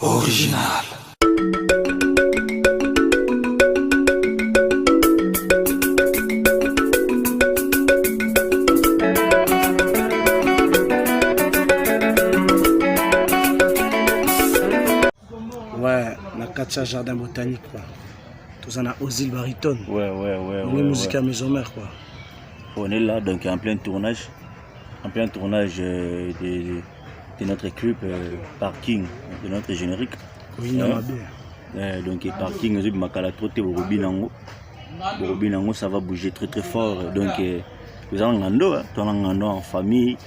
Original. Ouais, na kati ya jardin botanique quoi. Toza na Ozil Bariton. Ouais. On est musique à maison mère quoi. On est là donc en plein tournage, en plein tournage de notre clip Parking, de notre générique. Oui, non, mabe. Donc parking ezo makala trop te borobi nango. Borobi nango ça va bouger très très fort. Donc toza na ngando, hein, toza na ngando en famille,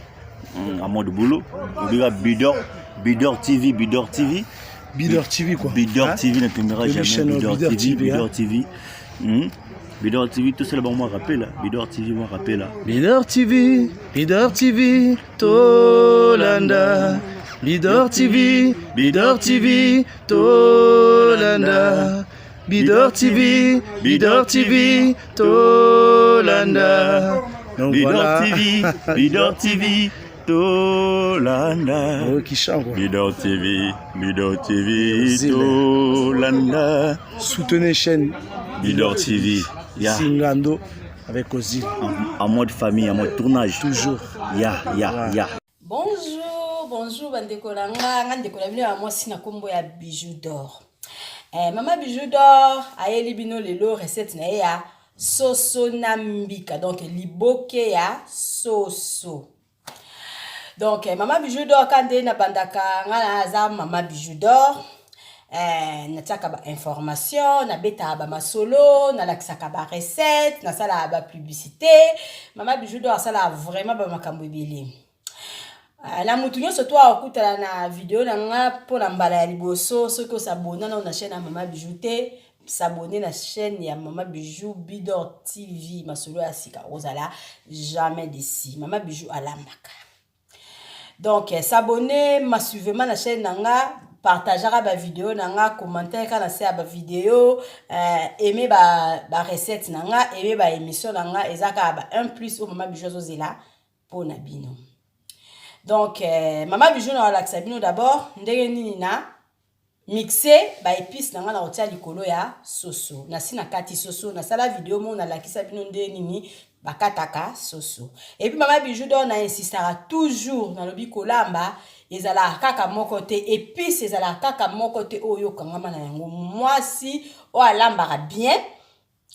en mode boulot. Obika Bidor, Bidor TV, Bidor TV. Bidor TV quoi. Bidor Hein? TV ne tombera Une jamais. chaîne Bidor Bidor TV, TV, hein. Bidor TV. Bidor TV, tout cela, bon, moi rappel, hein. Bidor TV, moi rappel. Hein. Bidor TV, Bidor TV, Tolanda. Bidor TV, Bidor TV, Tolanda. Bidor TV, Bidor TV, Tolanda. Donc Bidor voilà. TV, Bidor TV, Tolanda. Oh, qui chante quoi. Bidor TV, Bidor TV, Zile. Tolanda. Soutenez chaîne Bidor TV, ya. Singando avec Ozil. En mode famille, en mode tournage. Toujours. Ya, ya, ya. Bonjour, bonjour bandeko na nga, nga ndeko na bino ya mwasi na kombo ya Bijou d'or. Mama Bijou d'or ayeli bino lelo recette na ye ya soso na mbika, donc liboke ya soso. Donc Mama Bijou d'or kande na bandaka nga na aza Mama Bijou d'or. Natiaka ba information, nabetaka ba masolo, nalakisaka ba recette, nasalaka ba publicité. Mama Bijou d'or asalaka vraiment ba makambo ebele. Na mutu nyonso to akutana na video na nga mpo na mbala ya liboso, soki osabona na na chaîne ya Mama Bijou te, s'abonner na chaîne ya Mama Bijou Bidor TV, masolo ya sika ozala jamais d'ici. Mama Bijou alambaka. Donc s'abonner massivement na chaîne na nga, partagera ba vidéo na nga, commentaire ka na se ya ba vidéo, aimer ba recette na nga, aimer ba émission na nga, ezaka ba 1 plus au Mama Bijou azozela po na bino. Donc Mama Bijou na lakisa bino d'abord ndenge nini na mixer ba épices na nga na kotia likolo ya soso. Na si na kati soso, na sala vidéo mo na lakisa bino ndenge nini bakataka soso. Et puis Mama Bijou d'or na insistera toujours na lobi kolamba ezala kaka moko te, épices ezala kaka moko te oyo kangama na yango. Mwasi oyo alambaka bien,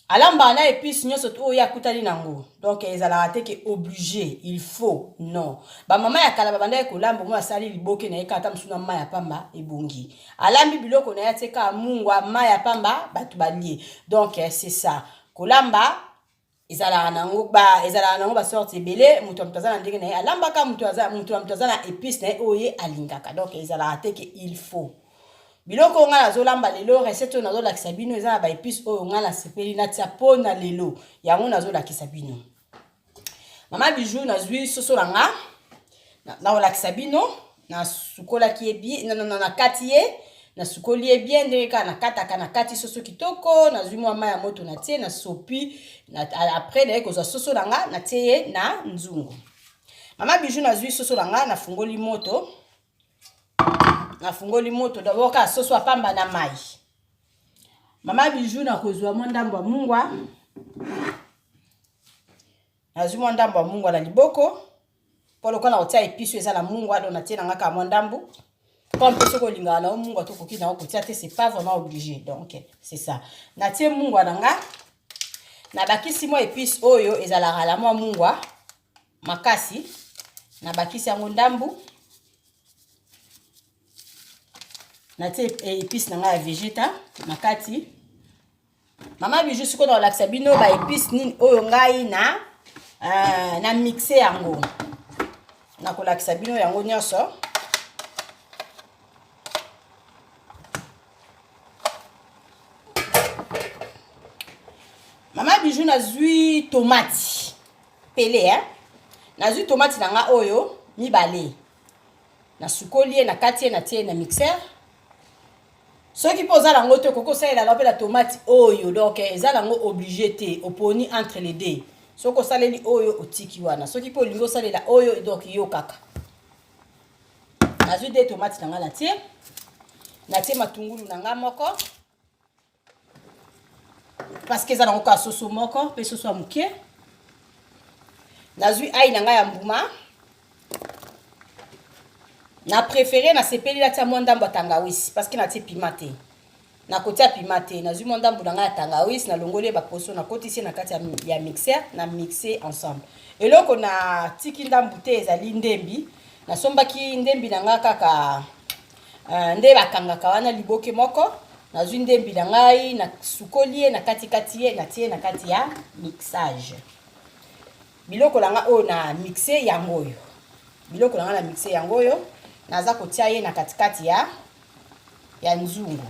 alambaka na épices nyonso to oyo akutani nango. Donc ezalaka te ke obligé, il faut, non. Ba mama ya kala babandaki kolamba, mwa asali liboke na ye kaka ata mosusu na mai ya pamba ebongi. Alambi biloko na ye atie kaka mungwa, mai ya pamba, bato balie. Donc c'est ça. Kolamba ezalaka nango ba, ezalaka nango ba sorte ebele, moto ya moto aza na ndenge na ye alambaka, moto aza, moto ya moto aza na épice na ye oyo ye alingaka. Donc ezalaka te ke il faut. Biloko oyo nga nazolamba lelo, recette oyo nazolakisa bino eza na ba épices oyo nga nasepeli natia po na lelo, yango nazolakisa bino. Mama Bijou nazwi soso na nga, nakolakisa bino, nasukolaki ye bien, na, na, na, nakati ye, nasukoli ye bien ndenge kaka nakataka, nakati soso kitoko, nazwi mwa mai ya moto natie, nasopi, après naye kozwa soso na nga, natie ye na nzungu. Mama Bijou nazwi soso na nga, nafungoli moto. Nafungoli moto d'abord kaka soso apamba na mai. Mama Bijou nakozwa mwa ndambo ya mungwa. Nazwi mwa ndambo ya mungwa na liboko. Po lokola nakotia épice eza na mungwa, donc natie na nga kaka mwa ndambo. Comme mpe soki olingaka na yo mungwa to koki na yo kotia te, c'est pas vraiment obligé. Donc c'est ça. Natie mungwa na nga. Nabakisi mwa épice oyo ezalaka na mwa mungwa makasi. Nabakisi yango ndambu. Natie épice na nga ya vegeta na kati. Mama Bijou sikoyo nakolakisa bino ba épice nini oyo ngai na mixe yango. Nakolakisa bino yango nyonso. Mama Bijou nazwi tomate pele, hein? Nazwi tomate na nga oyo mibale. Nasukoli ye na kati ye, natie ye na mixeur. Soki mpo oza nango te, okoki kosalela nango mpe na tomate oyo. Donc eza nango obligé te, oponi entre les deux. Soki osaleli oyo otiki wana, soki mpe olingi osalela oyo, donc yo kaka. Nazwi deux tomate na nga natie. Natie matungulu na nga moko parce que eza nango kaka soso moko mpe soso ya moke. Nazwi ai na ngai ya mbuma. Na préféré nasepeli natia mwa ndambo ya tangawisi parce que natie pima te. Nakotia pima te. Nazwi mwa ndambo na ngai ya tangawisi, nalongoli ye baposo, nakotisi ye na kati ya mixeur, na mixe ensemble. Eloko na tiki ndambu te ezali ndembi. Nasombaki ndembi na ngai kaka nde bakangaka wana liboke moko. Nazwi ndembi na ngai, nasukoli ye, nakatikati ye, natie ye na kati ya mixage. Biloko na ngai oyo na mixe yango oyo. Biloko na ngai na mixe yango oyo, naza kotia ye na katikati ya nzungu.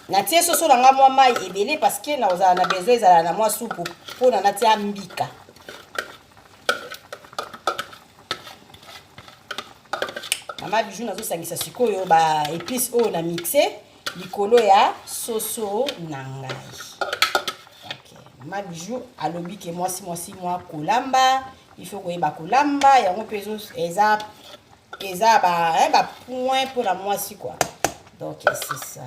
Natie soso na ngai mwa mai ebele parce que nakozala na besoin ezala na mwa supu mpona natia mbika. Mama Bijou nazosangisa sikoyo ba épices oyo na mixe likolo ya soso na ngai. Okay. Mama Bijou alobi ke mwasi mwasi mwa kolamba, il faut koyeba kolamba, yango mpe eza eza ba hein, ba point pour la mwasi quoi. Donc c'est ça.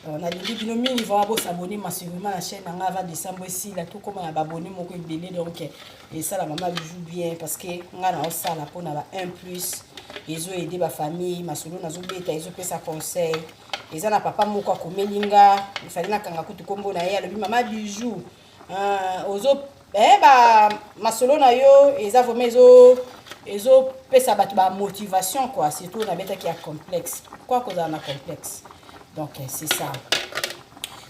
Donc nalingi bino mingi vraiment bosabonner massivement na chaîne na ngai avant décembre esila, tokóma na babone moko ebele. Donc esala mama Bijou bien parce que ngai naosala mpona ba 1 plus ezo aider ba famille, masolo nazobeta ezopesa conseil. Eza na papa moko akomeli nga, efali nakanga kutu kombo na ye, alobi mama Bijou ozo ba masolo na yo eza vraiment ezopesa bato ba motivation quoi, surtout nabetaki ya complexe quoi, kozala na complexe. Donc c'est ça,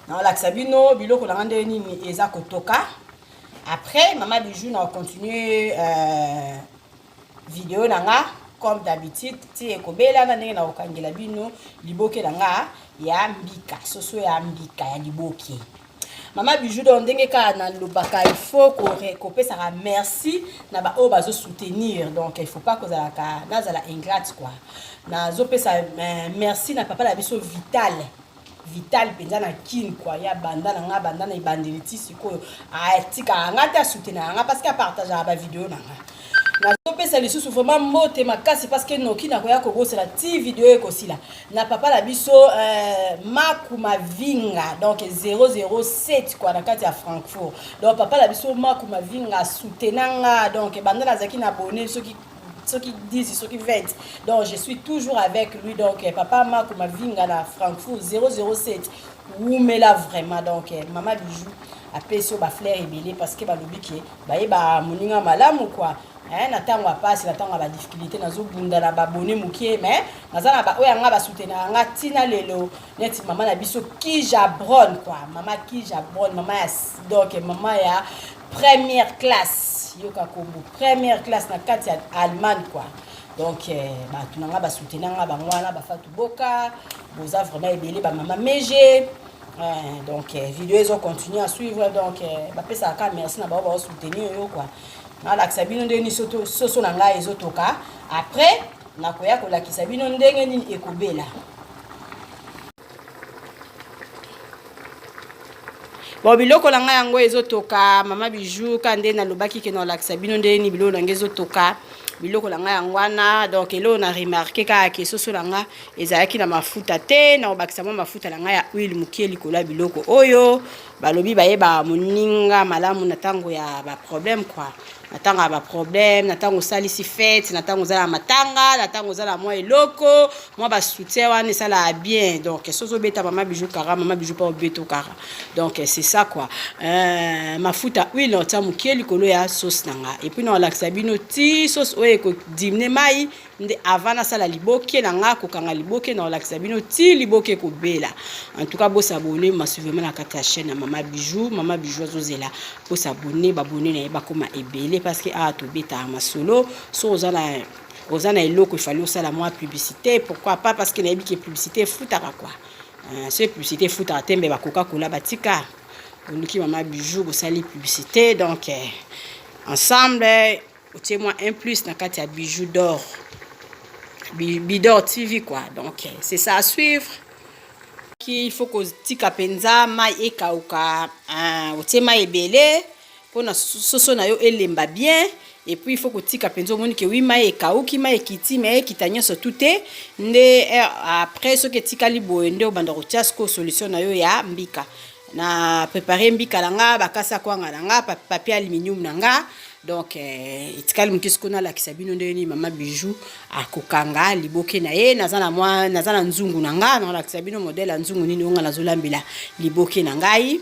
naolakisa bino biloko na nga ndenge nini eza kotoka. Après mama Bijou na continue video na nga comme d'habitude ti ekobela na ndenge nakokangela bino liboke na nga ya mbika, soso ya mbika ya liboke. Mama Bijou, donc ndenge kaka nalobaka, il faut kopesaka merci na baoyo bazosoutenir. Donc il faut pas kozalaka nazala ingrate quoi. Nazopesa merci na papa na biso Vital, Vital mpenza na Kine quoi, ya banda na nga, banda na ebandeli ti sikoyo, atikaka nga te, asoutenaka nga parce que apartageaka bavideo na nga. Nazopesa lisusu vraiment mbote makasi parce que noki nakoya kobosela ti video ekosila na papa na biso Maku Mavinga, donc 007 quoi, na kati ya Francfort. Donc papa na biso Maku Mavinga asoutenanga nga, donc banda nazalaki na abonné soki 10, soki 20, donc je suis toujours avec lui. Donc papa Maku Mavinga na Francfort 007, wumela vraiment. Donc mama Bijou apesi yo bafleur ebele parce que balobi ke bayeba moninga malamu quoi, hein, na ntango ya pasi, na ntango ya badifficulté. Nazobunda na babone mokie, mais naza na baoyo yanga basoutenaka nga ntina lelo, neti mama na biso Kija Bron quoi, mama Kija Bron, mama ya, donc mama ya première classe, yoka kombo première classe na kati ya Allemagne quoi. Donc bato na nga basoutenanga nga bango wana, bafatu boka boza vraiment ebele, bamama mege. Donc vidéo ezo continuer à suivre. Donc bapesaka kaka merci na bao baosoutenir yo quoi. Nalakisa bino ndenge nini soso na ngai ezotoka, après nakoya kolakisa bino ndenge nini ekobela. Bon, biloko na ngai yango ezotoka. Mama Bijou ka nde nalobaki ke nalakisa bino ndenge nini biloko na ngai ezotoka. Biloko na ngai yango wana. Donc eloko na remarquer kaka ke soso na nga ezalaki na mafuta te, na kobakisa mwa mafuta na ngai ya huile mokie likolo ya biloko oyo. Balobi bayeba moninga malamu na ntango ya baproblème quoi, na ntango ya baproblème, na ntango osalisi fête, na ntango oza na matanga, na ntango oza na mwa eloko, mwa basoutien wana esalaka bien. Donc soki ozobeta mama Bijou kara, mama Bijou mpa obeto kara. Donc c'est ça quoi. Mafuta huile otia mokie likolo ya sauce na nga, et puis na olakisa bino ti sauce oyo ekodiminuer mai nde avant nasala liboke na nga, kokanga liboke. Na olakisa bino ti liboke ekobela. En tout cas bosabonner massivement na kati ya chaîne ya mama Bijou. Mama Bijou azozela bosabonner, babone na ye bakóma ebele parce que awa tobetaka masolo. So oza na eloko efali osala mwa publicité, pourquoi pas, parce que nayebi ke publicité efutaka quoi. So publicité efutaka te, mbe bakoka kola batika oluki mama Bijou bosali publicité. Donc ensemble otie mwa un plus na kati ya Bijou d'or, Bidor TV quoi. Donc c'est ça à suivre. Il faut kotika mpenza mai ekauka, otie mai ebele mpona soso na yo elemba bien. Et puis il faut kotika mpenza omoni ke wi mai ekauki, mai ekiti, mai ekita nyonso tu te nde eh, après soki etikali boye nde obanda kotia sikoyo solution na yo ya mbika. Na prepare mbika na nga, bakasa kwanga na nga, papier aluminium na nga. Donc eh, etikali moke sikoyo nalakisa bino ndenge nini mama Bijou akokanga liboke na ye. Naza na mwa, naza na nzungu na nga, nalakisa bino modèle ya nzungu nini oyo nga nazolambela liboke na ngai.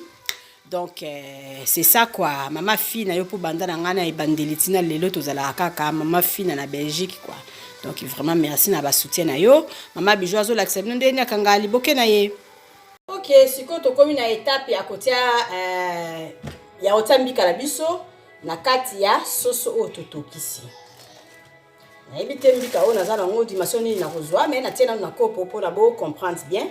Donc eh, c'est ça quoi, mama Fina yo po banda na ngai na ebandeli tina lelo tozalaka kaka mama Fina na Belgique quoi. Donc vraiment merci na ba soutien na yo. Mama Bijou azolakisa bino ndenge nini akanga liboke na ye. Ok, sikoyo tokomi na etape ya kotia eh, ya kotia mbika na biso na kati ya soso oyo totokisi. Nayebi te mbika oyo naza nango dimension nini nakozwa, mais natie nanu na kopo mpona bo comprendre bien.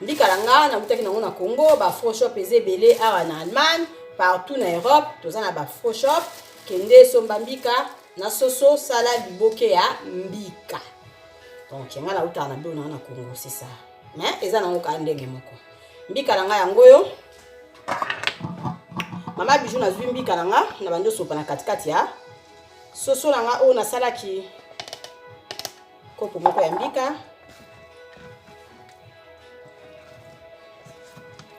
Mbika na nga nawutaki nango na Congo, ba fro shop eza ebele awa na Allemagne, partout na Europe toza na ba fro shop. Kende somba mbika na soso, sala liboke ya mbika. Donc nga nawutaka na bilo na nga na Congo, c'est ça. Mais eza nango kaka ndenge moko. Mbika na nga yango oyo. Mama Bijou nazwi mbika na nga na bandi osopa na katikati ya soso na nga oyo nasalaki kopo moko ya mbika.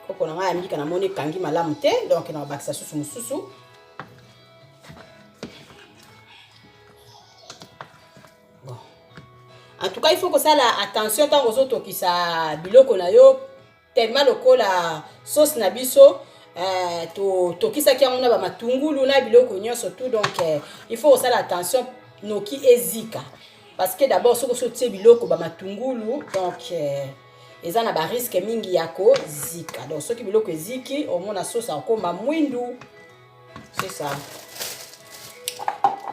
Kopo na nga ya mbika namoni ekangi malamu te, donc nakobakisa susu mosusu. Bon. En tout cas, il faut kosala attention ntango ozotokisa biloko na yo, tellement lokola sauce na biso euh, tokisaki yango na bamatungulu na biloko nyonso tout. Donc euh, il faut kosala attention noki ezika, parce que d'abord soki osi otie biloko bamatungulu, donc euh, eza na barisque mingi ya kozika. Donc soki biloko eziki, omona sauce akoma mwindu. C'est ça.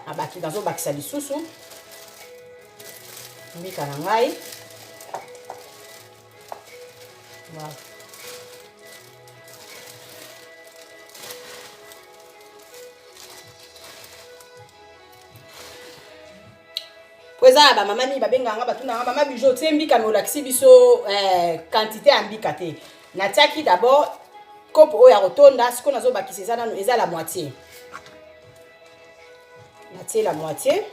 Abaki nazobakisa lisusu mbika na ngai. Voilà. Po eza na bamama mingi babengaka nga, batuna nga, mama Bijou otie mbika me olakisi biso eh, quantité ya mbika te. Natiaki d'abord kopo oyo ya kotonda, sikoyo nazobakisa eza nanu eza la moitié, natie la moitié.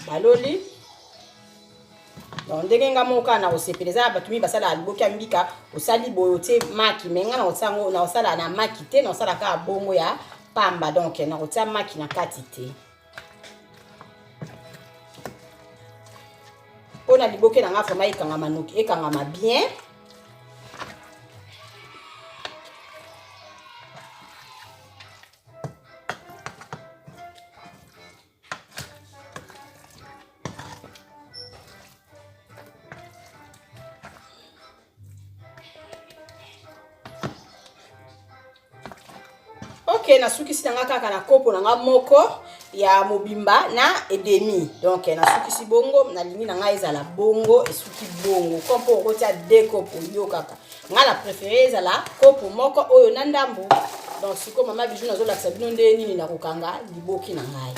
Baloli donc ndenge nga moko kaka na kosepela. Eza na bato mingi basalaka liboki ya mbika, osali boye otie maki, me nga nakotia yango, nakosala na maki te, nakosala kaka bongo ya pamba. Donc nakotia maki na kati te mpo na liboke na nga vraiment ekangama noki, ekangama bien. Ok, nasukisi na nga kaka na kopo na nga moko ya mobimba na edemi. Donc nasukisi bongo, nalingi na nga ezala bongo, esuki bongo. Comme mpo okotia de kopo yo kaka, nga na préféré ezala kopo moko oyo na ndambo. Donc sikoyo mama Bijou nazolakisa bino nde nini nakokanga liboki na ngai.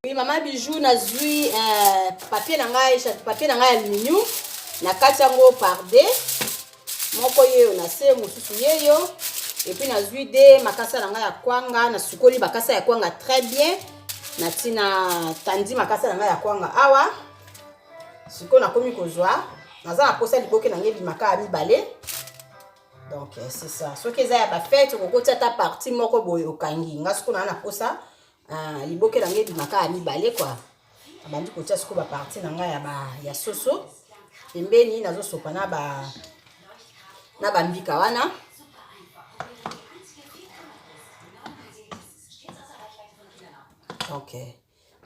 Oui, mama Bijou nazwi euh, papier na ngai, papier na ngai aluminium, na kati yango par deux, moko yeyo na se, mosusu yeyo. Et puis nazwi de makasa na ngai ya kwanga, nasukoli bakasa ya kwanga très bien, natina tandi makasa na ngai ya kwanga awa. Sikoyo nakomi kozwa, naza na posa liboke na ngai ebimaka ya mibale. Donc c'est ça. Soki eza ya bafete, okokotia ata partie moko boye okangi. Nga sikoyo naa na posa uh, liboke na ngai ebimaka ya mibale quoi. Nabandi kotia sikoyo bapartie na ngai ya, ba, ya soso pembeni, nazosopa na ba na bambika wana. Ok,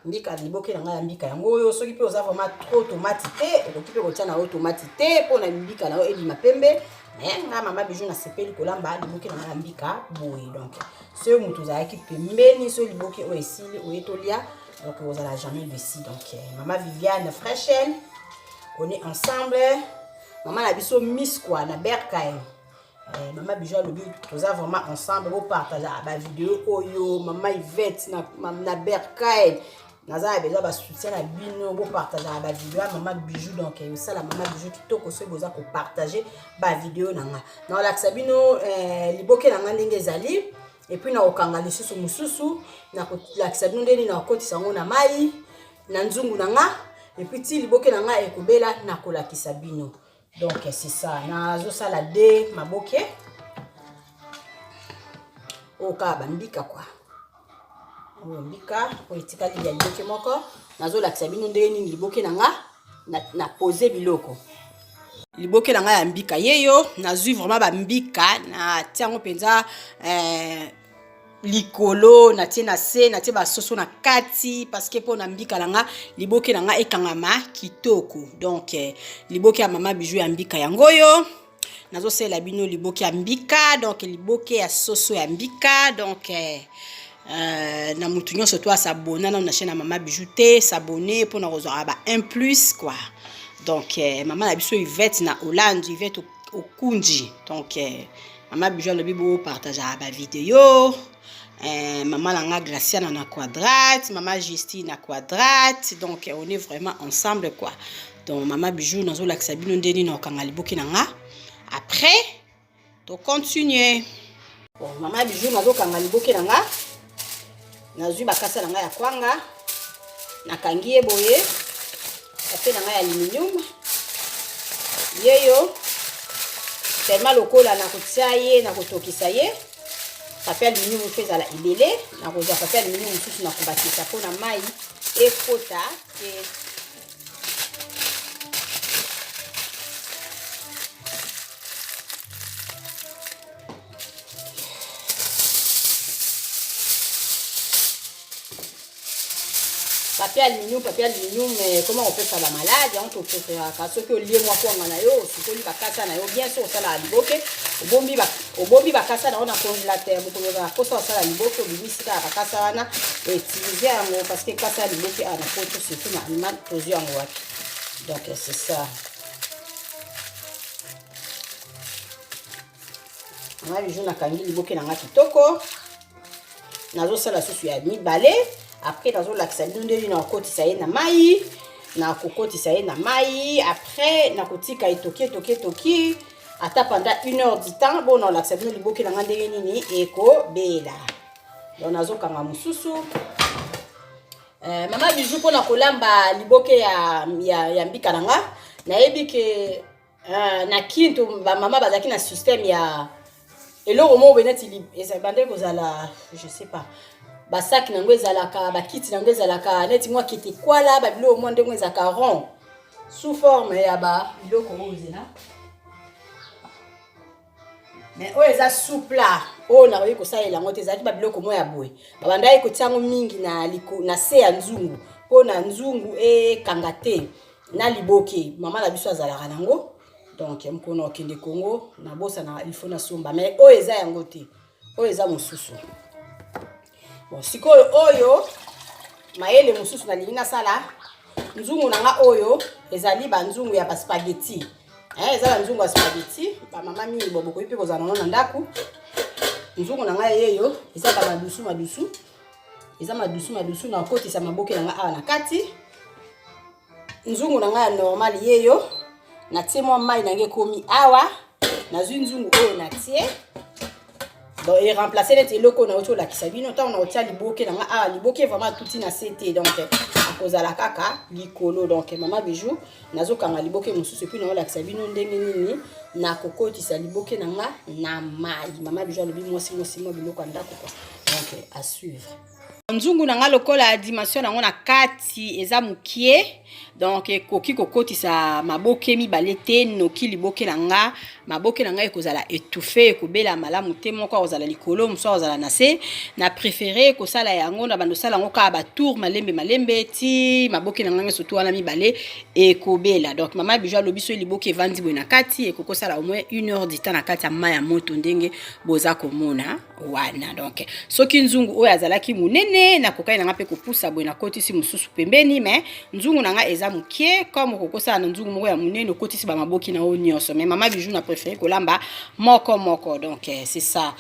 mbika liboke na ngai ya mbika yango oyo. Soki mpe oza vraiment trop tomate te, okoki mpe kotia na yo tomate te mpo na mbika na yo ebima pembe. Mais nga mama Bijou nasepeli kolamba liboke na ngai ya mbika boye. Donc soki moto ozalaki pembeni, soki liboke oyo esili oye tolia, donc ozala jamais déçu. Donc mama Viviane Freshel, on est ensemble. Mama na biso Miss quoi na Berkay. Eh, mama Bijou alobi toza vraiment ensemble, bopartage ba vidéo oyo. Mama Yvette na, na Berkay. Naza na besoin ba soutien na bino, bo partager ba vidéo ya mama Bijou. Donc osala mama Bijou kitoko soki boza ko partager ba vidéo na nga. Nakolakisa bino liboke na nga ndenge ezali, et puis nakokanga lisusu mosusu, nakolakisa bino ndenge nini nakokotisa yango na mai na nzungu na nga, et puis ti liboke na nga ekobela nakolakisa bino. Donc c'est ça, nazosala de maboke oyo kaka bambika quoi. Oyo mbika oyo etikali ya liboke moko, nazolakisa bino ndenge nini liboke na nga na pose biloko. Liboke na nga ya mbika yeyo, nazwi vraiment bambika, natia yango mpenza likolo, natie na se, natie basoso na kati, parce que mpo na mbika na nga liboke na nga ekangama kitoko. Donc liboke ya mama Bijou ya mbika yango oyo nazosalela bino, liboke ya mbika, donc liboke ya soso ya mbika. Donc na mutu nyonso to asabona nano na chaîne ya mama Bijou te, s'abonner mpona kozwaka ba 1 plus quoi. Donc mama na biso Yvette na Hollande, Yvette Okunji, donc mama Bijou alobi bopartageaka ba vidéo. Mama na nga Graciana na Quadrate, mama Justine na Quadrate, donc on est vraiment ensemble quoi. Donc mama Bijou nazolakisa bino ndenge nini nakokanga liboke na nga, après tocontinue. Bon, mama Bijou nazokanga liboke na nga, nazwi bakasa na nga ya kwanga, nakangi ye boye, papier na nga ya aluminium yeyo, tellement lokola nakotia ye, nakotokisa ye, papier aluminium mpe ezala ebele. Nakozwa papier aluminium mosusu, nakobakisa mpona mai ekota te. Papier aluminium, papier aluminium, comment opesa bamalade yango? Topréféraka soki olie mwa kwanga na yo, osukoli bakasa na yo bien sûr, osalaka liboke, obombi bakasa na yo na congélateur. Mokolo ozala mposa osala liboke, obimisi kaka bakasa wana, outiliser yango, parce que kasa ya liboke awa na Poto, surtout na Allemagne, tozwi yango wapi? Donc c'est ça, nga Bijou nakangi liboke na nga kitoko. Nazosala susu ya mibale, après nazolakisa bino ndenge nakokotisa ye na mai. Nakokotisa ye na mai, après nakotika etoki, etoki, etoki ata pendant une heure du temps. Bon, nakolakisa bino liboke na nga ndenge nini ekobela. Donc nazokanga mosusu. Mama Bijou mpona kolamba liboke ya mbika na nga, nayebi ke na Kinto bamama bazalaki na système ya eloko moko boye neti ebandaki kozala, je sais pas, basaki nango ezalaka, bakiti nango ezalaka neti mwa kete kwala, babiloko mwa ndenge ezalaka rond, sous forme ya babiloko oyo zela. Mais oyo eza sous plat oyo nakoki kosalela yango te. Ezalaki babiloko moko ya boye, babandaki kotia yango mingi na se ya nzungu mpo na nzungu ekanga te na liboke. Mama na biso azalaka nango. Donc mokolo okende Congo, nabosana, il faut nasomba, mais oyo eza yango te, oyo eza mosusu. Bon, sikoyo oyo mayele mosusu nalingi nasala nzungu na nga oyo ezali banzungu ya baspaghetti. Eza banzungu ya spaghetti, bamama mingi bo bokoki mpe kozala nango na ndako. Nzungu na ngai yeyo, eza bamadusu madusu, eza madusu madusu. Nakotisa maboke na ngai awa na kati. Nzungu na ngai ya normal yeyo, natie mwa mai na ngai ekomi awa, nazwi nzungu oyo natie. Donc eremplace neti eloko oyo nauti olakisa bino. Ntango na kotia liboke na nga awa, liboke vraiment atuti na se te, donc akozala kaka likolo. Donc mama Bijou nazokanga liboke mosusu, et puis naolakisa bino ndenge nini nakokotisa liboke na nga na mai. Mama Bijou alobi mwasi mwasi mwa biloko ya ndako quoi. Donc à suivre. Nzungu na nga, lokola dimension nango na kati eza mokie, donc ekoki kokotisa maboke mibale te. Noki liboke na nga, maboke na ngai ekozala étouffé, ekobela malamu te. Moko akozala likolo, mosusu akozala na se. Na préféré kosala yango na bando, osala yango kaka batour malembe malembe ti maboke na ngai nyonso tu wana mibale ekobela. Donc mama Bijou alobi so liboke evandi boye na kati, ekoki kosala au moins une heure du temps na kati ya mai ya moto, ndenge boza komona wana. Donc soki nzungu oyo azalaki monene, nakokaki na nga mpe kopusa boye, nakotisi mosusu pembeni, mais nzungu na nga eza eza mokie, comme okokosala na nzungu moko ya monene, okotisi bamaboki na oyo nyonso. Mais mama Bijou na préféré kolamba moko moko. Donc c'est ça.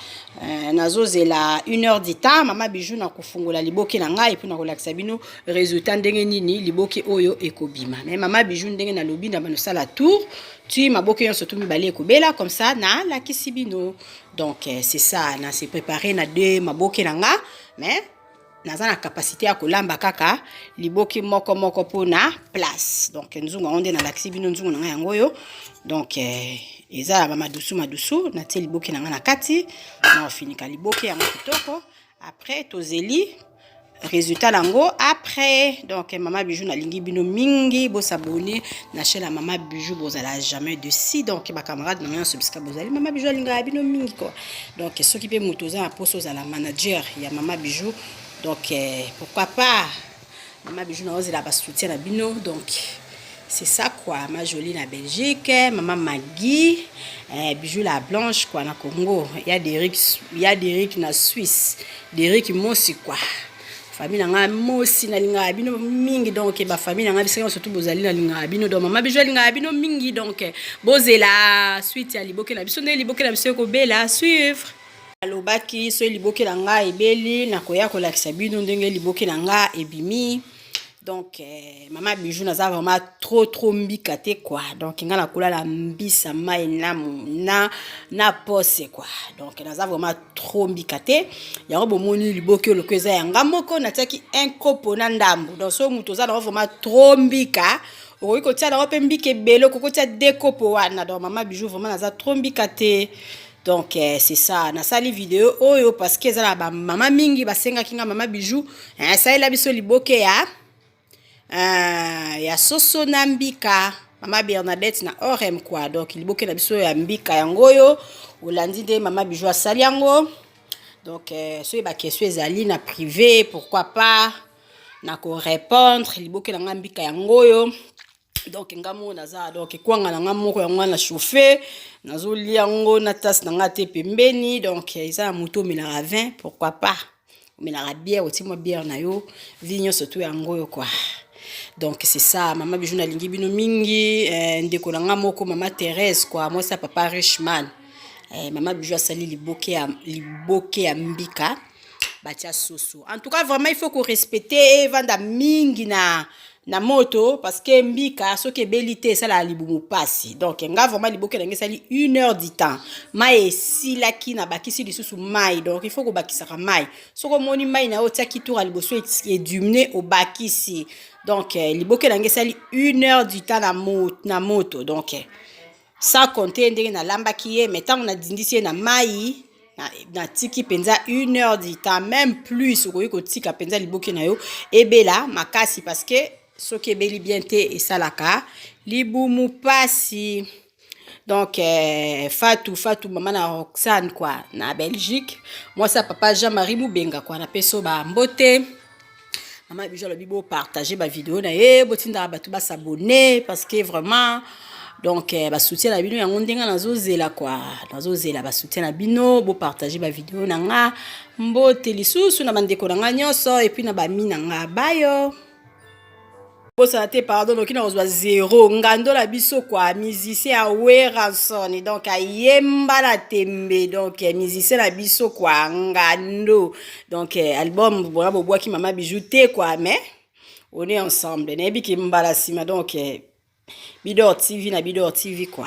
Nazozela une heure du temps, mama Bijou na kofungola liboke na ngai mpo na kolakisa bino résultat, ndenge nini liboke oyo ekobima. Mais mama Bijou, ndenge nalobi, na banosala tour ti maboke nyonso tu mibale ekobela, comme ça nalakisi bino. Donc c'est ça, na se préparé na deux maboke na nga, mais naza na capacité ya kolamba kaka liboke moko moko mpona place. Donc nzungu yango nde nalakisi bino, nzungu na ngai yango oyo. Donc eza ya bamadusu madusu. Natie liboke na ngai na kati, na ofinika liboke yango kitoko. Après tozeli résultat nango après. Donc mama Bijou nalingi bino mingi, bosabonner na chaîne ya mama Bijou, bozala jamais déçus. Donc bacamarade na ngai nyonso, bisika bozali, mama Bijou alingaka bino mingi quoi. Donc soki mpe moto oza na mposa ozala manager ya mama Bijou, donc pourquoi pas, mama Bijou naozela basoutien na bino. Donc c'est ça quoi. Ma Jolie na Belgique, mama Magui, Bijou la Blanche quoi na Congo, ya Derek, ya Derek na Suisse, Derek Mosi quoi. Famille na ngai Mosi, nalingaka bino mingi. Donc bafamille na ngai, bisika nyonso tu bozali, nalingaka bino. Donc mama Bijou alingaka bino mingi. Donc bozela suite ya liboke na biso, nde liboke na biso ekobela, suivre. Alobaki soki liboke na ngai ebeli, nakoya kolakisa bino ndenge liboke na ngai ebimi. Donc mama Bijou naza vraiment trop trop mbika te quoi. Donc nga nakolala mbisa mai na pose quoi. Donc naza vraiment trop mbika te. Yango bomoni liboke oyo loko eza yanga moko, natiaki un kopo na ndambo. Donc soki moto oza nango vraiment trop mbika, okoki kotia nango mpe mbika ebele, okoki kotia deux kopo wana. Donc mama Bijou vraiment naza trop mbika te. Donc c'est ça, nasali video oyo parce que eza na bamama mingi basengaki nga: "Mama Bijou, asalela biso liboke ya soso na mbika." Mama Bernadette na Orem quoi. Donc liboke na biso ya mbika yango oyo olandi nde mama Bijou asali yango. Donc soki baquestion ezali na privé, pourquoi pas, na korépondre. Liboke na nga mbika yango oyo. Donc nga moko naza, donc ekwanga na nga moko yango wana chauffe, nazolia yango na tasse na nga te pembeni. Donc eza na moto omelaka vin, pourquoi pas, omelaka bière, otie mwa bière na yo, vi nyonso tu yango oyo quoi. Donc c'est ça, mama Bijou nalingi bino mingi. Ndeko na nga moko, mama Thérèse quoi, mwasi ya papa Richman. Mama Bijou asali liboke ya mbika batia soso. En tout cas vraiment, il faut korespecte, evanda mingi na moto, parce que mbika soki ebeli te, esalaka libumu pasi. Donc nga vraiment liboke na ngai esali une heure du temps, mai esilaki, nabakisi lisusu mai. Donc il faut kobakisaka mai. Soki omoni mai na yo otiaki tour ya liboso ediminuer, obakisi. Donc liboke na ngai esali une heure du temps na moto. Donc sans compter ndenge nalambaki ye, mais ntango nadindisi ye na mai, natiki mpenza une heure du temps, même plus. Okoki kotika mpenza liboke na yo ebela makasi, parce que soki ebeli bien te, esalaka libumu pasi. Donc Fatu Fatu, mama na Roxane quoi na Belgique, mwasi ya papa Jean-Marie Mubenga quoi, napesi yo bambote. Mama Bijou alobi bopartage bavideo na ye, botindaka bato basabonner, parce que vraiment, donc basoutien na bino yango ndenge nazozela quoi. Nazozela basoutien na bino, bopartage bavideo na nga. Mbote lisusu na bandeko na nga nyonso, et puis na bami na nga bayo bosana te. Pardon, noki na kozwa zero ngando na biso quoi, musicien ya Werrason. Donc ayemba na tembe. Donc musicien na biso quoi, ngando. Donc album bona bobwaki mama Bijou te quoi, mais on est ensemble, nayebi ke mbala nsima. Donc Bidor TV na Bidor TV quoi.